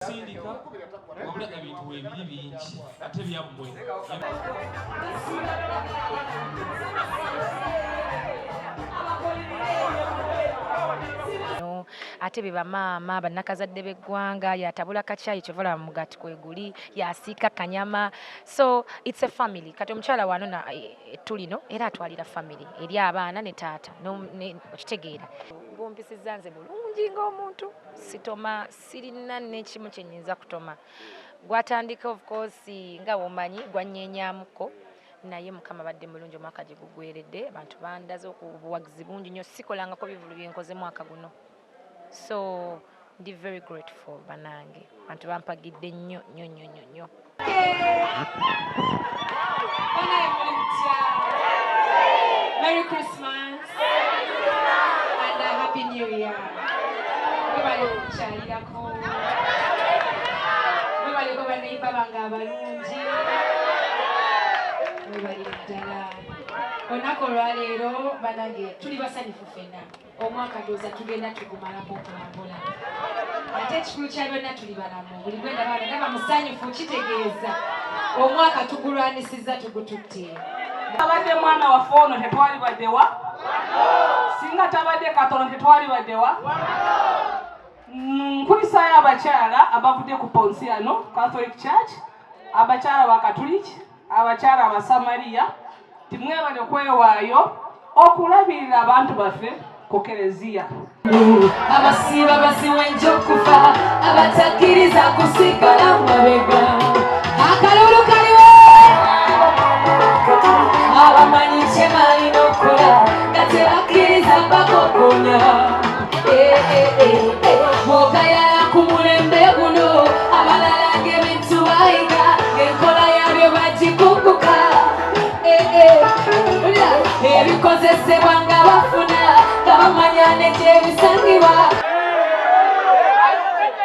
Sindika wabula ebintu webiri bingi ate byammwe. Ate be bamaama bannakazadde b'eggwanga, yatabula kacyayi kyova olaba mugati kweguli, yasiika kanyama, so it's a family. Kati omukyala wano na ettu lino era atwalira family eri abaana ne taata, okitegeera. Gumpisizza nze bulungi ng'omuntu, sitoma, sirina n'ekimu kye nnyinza kutoma. Gwatandika of course nga womanyi gwannyenyamuko, naye Mukama badde mulungi omwaka gye gugweredde, abantu bandaze obuwagizi bungi nnyo, sikolangako bivulu bye nkoze mwaka guno, so ndi very grateful banange, abantu bampagidde nnyo nnyo nnyo nnyo nnyo. Merry Christmas and a Happy New Year. Mwebale okukyalirako. Mwebaleko bannayimba bange abalungi. Mwebalire ddala. Olunaku olwaleero banange tuli basanyufu ffenna. Omwaka ndowooza tugenda tugumalako mpolampola. Ate ekikulu kya byonna tuli balamu. Buli gwe ndaba ndaba musanyufu, kitegeeza omwaka tugulwanisizza, tugututte. Abadde mwana waffe ono tetwalibaddewa, singa tabadde katono tetwalibaddewa. Nkulisaayo abakyala abavudde ku Ponsiano Catholic Church, abakyala Bakatuliki, abakyala Abasamaliya, timwebale kwewaayo okulabirira abantu baffe ku kereziya. Abasiiba basiwenja okufa, abatakkiriza kusigala mabega. Akalulu kaliwo, abamanyi kye balina okukola nga tebakkiriza bakokona. Bw'ogayala ku mulembe guno, abalala ng'ebintu bayiga, ng'enkola yabyo bagikuguka. Ebikozesebwa nga bafuna nga bamanya ne gyebisangibwa.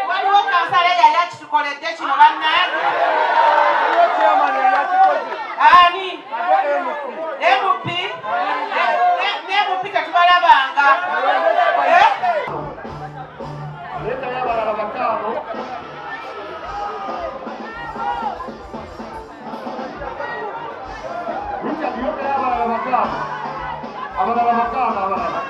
Waliwo kansala eyali akitukoledde kino bannange? Ani? MP? Ne MP tetubalabanga. Leetayo abalala bataano. Richard, yongerayo abalala bataano. Abalala bataano abalala.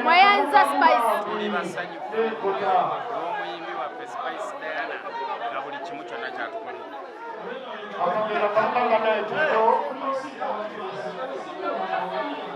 Mwayanza Spice. Tuli basanyufu n'omuyimbi waffe Spice Diana nga buli kimu kyonna kyatukoledde.